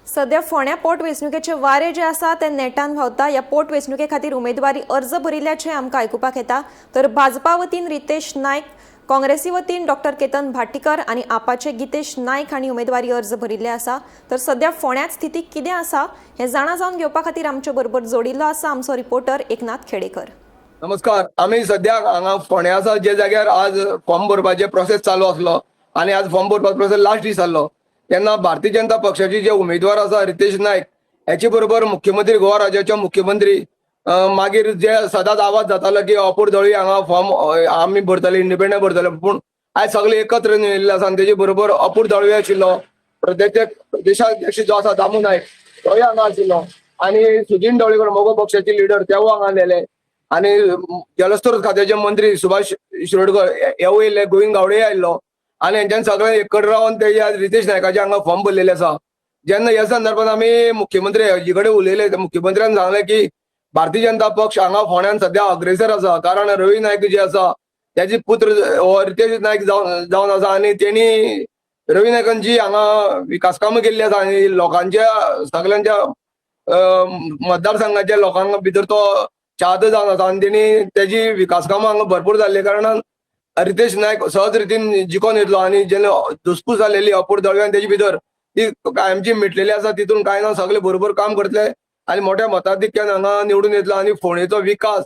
सध्या फोंड्या पोटवेंचणुकेचे वारे जे आसा ते नेटान व्हांवता. ह्या पोटवेंचणुके खातीर उमेदवारी अर्ज भरिल्ल्याचे आमकां आयकुपाक येता. तर भाजपा वतीन रितेश नायक, काँग्रेसी वतीन डॉक्टर केतन भाटीकर आनी आपाचे गितेश नायक हांणी उमेदवारी अर्ज भरिल्ले आसा. तर सध्या फोंड्यांत स्थिती कितें आसा हें जाणा जावन घेवपा खातीर आमचे बरोबर जोडिल्लो आसा आमचो रिपोर्टर एकनाथ खेडेकर. नमस्कार, आमी सद्या हांगा फोंड्या आसा, जे जाग्यार आज फॉर्म भरपाचे प्रोसेस चालू आसलो आनी आज फॉर्म भरपाचो प्रोसेस लास्ट दीस आसलो. तेन्ना भारतीय जनता पक्षाचे जे उमेदवार आसा रितेश नायक हेचे बरोबर मुख्यमंत्री, गोवा राज्याचे मुख्यमंत्री, मागीर जे सदांच आवाज जातालो की अपूर दळवी हांगा फॉर्म आमी भरतले, इंडिपेंडंट भरतले, पूण आयज सगळे एकत्र येयल्ले आसा आनी तेजे बरोबर अपूर दळवी आशिल्लो, प्रदेशाध्यक्ष जो आसा दामू नायक तोय हांगा आशिल्लो आनी सुदिन ढवळीकर मगो पक्षाचे लिडर तेवूय हांगा आलेले आनी जलस्रोत खात्याचे मंत्री सुभाष शिरोडकर हेवूय येयल्ले, गोविंद गावडे आयिल्लो आनी हेंच्यान सगळे एकत्र रावन ते आज रितेश नायकाचे हांगा फॉर्म भरलेले आसा. जेन्ना ह्या संदर्भात आमी मुख्यमंत्री हेजे कडेन उलयले, मुख्यमंत्र्यान सांगलें की भारतीय जनता पक्ष हांगा फोंड्यान सद्या अग्रेसर आसा, कारण रवी नायक जे आसा त्याचे पुत्र हो रितेश नायक जावन जावन आसा आनी तेणी रवी नायकान जी हांगा विकास कामां केल्ली आसा आनी लोकांच्या सगल्यांच्या मतदारसंघाच्या लोकांक भितर तो चाहतो जावन आसा आनी तेणी तेजी विकास कामां हांगा भरपूर जाल्ले कारणान रितेश नायक सहज रितीन जिखोन येतलो आनी जेन्ना धुसफूस जालेली अपूर दळवी आनी तेजे भितर ती कायमची मिटलेली आसा, तितून कांय ना, सगळे बरोबर काम करतले आनी मोठ्या मताधिक्यान हांगा निवडून येतलो आनी फोंडेचो विकास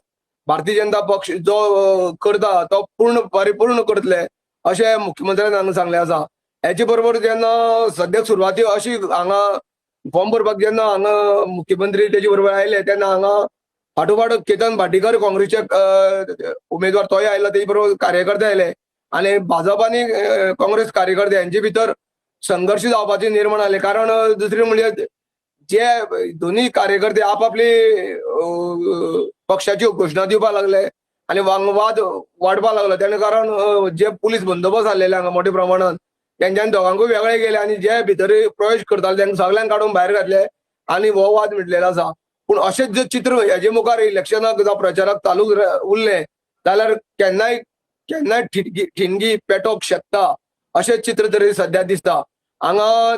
भारतीय जनता पक्ष जो करता तो पूर्ण परिपूर्ण करतले अशें मुख्यमंत्र्यान हांगा सांगलें आसा. हेचे बरोबर जेन्ना सद्याक सुरवाती अशी हांगा फॉर्म भरपाक जेन्ना हांगा मुख्यमंत्री तेजे बरोबर आयले तेन्ना हांगा फाटोफाट केतन भाटीकर काँग्रेसचे उमेदवार तोय आयलो, तेजे बरोबर कार्यकर्ते आयले आनी भाजप आनी काँग्रेस कार्यकर्ते हेंचे भितर संघर्श जावपाचे निर्माण जाले. कारण दुसरें म्हणजे जे दोन्ही कार्यकर्ते आपापली पक्षाची घोशणा दिवपाक लागले आनी वाद वाडपाक लागलो. तेणे कारण जे पुलीस बंदोबस्त आसलेले हांगा मोठ्या प्रमाणात तेंच्यानी दोगांकूय वेगळे गेले आनी जे भितर प्रवेश करताले तांकां सगळ्यांक काडून भायर घातले आनी हो वाद मिटलेलो आसा. पूण अशेंच जर चित्र हेजे मुखार इलेक्शनाक जावं प्रचाराक चालू उरलें जाल्यार केन्नाय केन्नाय ठिणगी ठिणगी पेटोवंक शकता अशें चित्र तरी सद्या दिसता. हांगा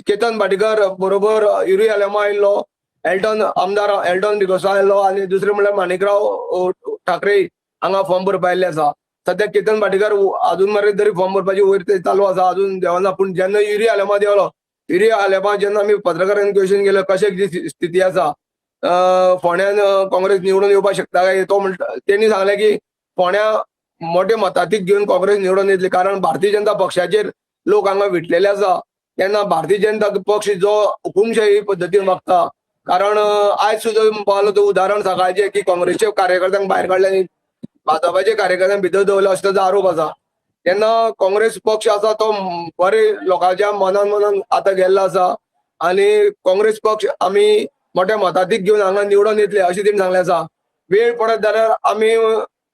केतन भाटीकर बरोबर युरी आलेमांव आयिल्लो, एल्टन, आमदार एल्टन डिकोस्टा आयिल्लो आनी दुसरें म्हणल्यार माणिकराव ठाकरे हांगा फॉर्म भरपा आयिल्ले आसा. सद्या केतन भाटीकर अजून मेरेन तरी फॉर्म भरपाची वयर ते चालू आसा, अजून देंवना. पूण जेन्ना युरी आलेमांव देंवलो, युरी आलेमांव जेन्ना आमी पत्रकारांनी क्वेश्चन केलो कशें कितें स्थिती आसा, फोंड्यान काँग्रेस निवडून येवपाक शकता काय, तो म्हणटा, तेणी सांगलें की फोंड्या मोठे मताधीक घेवन काँग्रेस निवडून येतली, कारण भारतीय जनता पक्षाचेर लोक हांगा विटलेले आसा. तेन्ना भारतीय जनता पक्ष जो हुकुमशाही पद्दतीन वागता, कारण आयज सुद्दां पावलो तो उदाहरण सकाळचें की काँग्रेसचे कार्यकर्त्यांक भायर काडले आनी भाजपाचे कार्यकर्त्यांक भितर दवरले असो ताजो आरोप आसा. तेन्ना काँग्रेस पक्ष आसा तो बरे लोकांच्या मनान मनान आतां गेल्लो आसा आनी काँग्रेस पक्ष आमी मोठ्या मताधीक घेवन हांगा निवडून येतले अशें तेणी सांगलें आसा. वेळ पडत जाल्यार आमी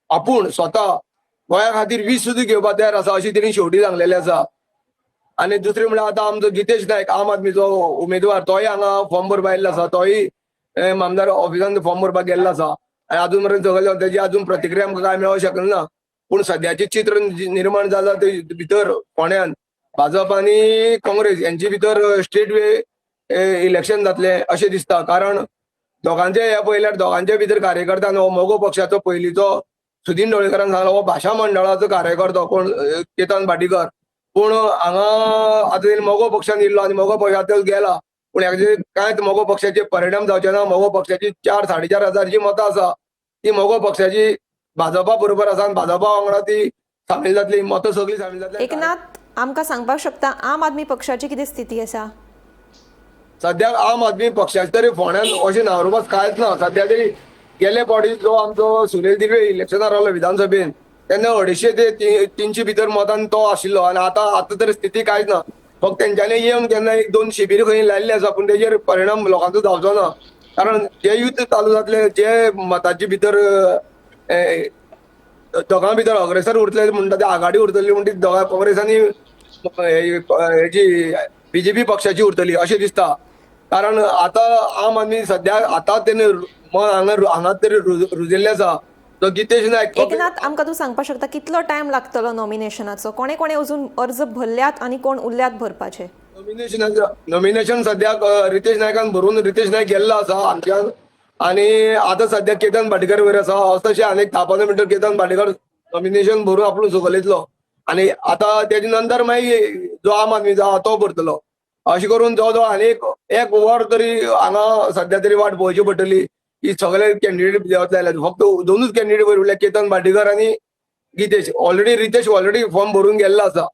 आपूण स्वता गोंया खातीर वीस सुद्दां घेवपाक तयार आसा अशें तेणी शेवटी सांगलेलें आसा. आनी दुसरें म्हणल्यार आतां आमचो गितेश नायक आम आदमीचो उमेदवार तोय हांगा फॉर्म भरपाक आयिल्लो आसा, तोय आमदार ऑफिसान फॉर्म भरपाक गेल्लो आसा आनी अजून मेरेन सगळे तेजी अजून प्रतिक्रिया आमकां कांय मेळोंक शकना. पूण सद्याचें चित्र निर्माण जालां ते भितर फोंड्यान भाजप आनी काँग्रेस हेंचे भितर स्ट्रेट वे इलेक्शन जातलें अशें दिसता. कारण दोगांचे हे पळयल्यार दोगांचे भितर कार्यकर्त्यान हो मगो पक्षाचो पयलींचो सुदीन ढवळीकरान सांगलो हो भाशा मंडळाचो कार्यकर्तो कोण केतन भाटीकर, पूण हांगा आतां तेणी मगो पक्षान येयल्लो आनी मगो पक्षांत गेला, पूण हेजे कांयच मगो पक्षाचे परिणाम जावचे ना. मगो पक्षाची 4 4.5 हजार जी मतां आसा ती मगो पक्षाची भाजपा बरोबर आसा आनी भाजपा वांगडा ती सामील जातली, मतां सगळीं सामील जातली. एकनाथ, आमकां सांगपाक शकता आम आदमी पक्षाची कितें स्थिती आसा? सद्याक आम आदमी पक्षाचे तरी फोंड्यान अशें नांवरुपास कांयच ना. सद्या तरी गेले फावटी जो आमचो सुरेश दिर्वे इलेक्शनार रावलो विधानसभेन तेन्ना 250 ते 300 भितर मतान तो आशिल्लो आनी आतां आतां तरी स्थिती कांयच ना. फक्त तेंच्यांनी येवन केन्ना 1-2 शिबीर खंय लायिल्ले आसा, पूण तेजेर परिणाम लोकांचो जावचो ना. कारण जे युद्ध चालू जातले जे मतांचे भितर दोगां भितर अग्रेसर उरतले म्हणटा ते आघाडी उरतली म्हणटा ती दोगां काँग्रेस आनी हेजी बीजेपी पक्षाची उरतली अशें दिसता. कारण आतां आम आदमी सद्या आतां तेणे मन हांगा हांगा तरी रुजिल्लें आसा तो गितेश नायक. एकनाथ, आमकां तूं सांगपाक शकता कितलो टायम लागतलो नॉमिनेशनाचो? कोणे कोणे अजून अर्ज भरल्यात आनी कोण उरल्यात भरपाचे? नॉमिनेशन सद्याक रितेश नायकान भरून रितेश नायक गेल्लो आसा हांगच्यान आनी आतां सद्याक केतन भाटीकर वयर आसा. तशें आनी 10-15 मिनटां केतन भाटीकर नॉमिनेशन भरून आपूण सकयल येतलो आनी आतां तेजे नंतर मागीर जो आम आदमी जो आहा तो भरतलो. अशें करून जो जो आनी एक वर तरी हांगा सद्या तरी वाट पळोवची पडटली की सगळे कॅन्डिडेट देंवतले जाल्यार फक्त दोनूच कॅन्डिडेट वयर उरले, केतन भाटीकर आनी Gitesh. Already Ritesh already form भरून गेल्लो आसा.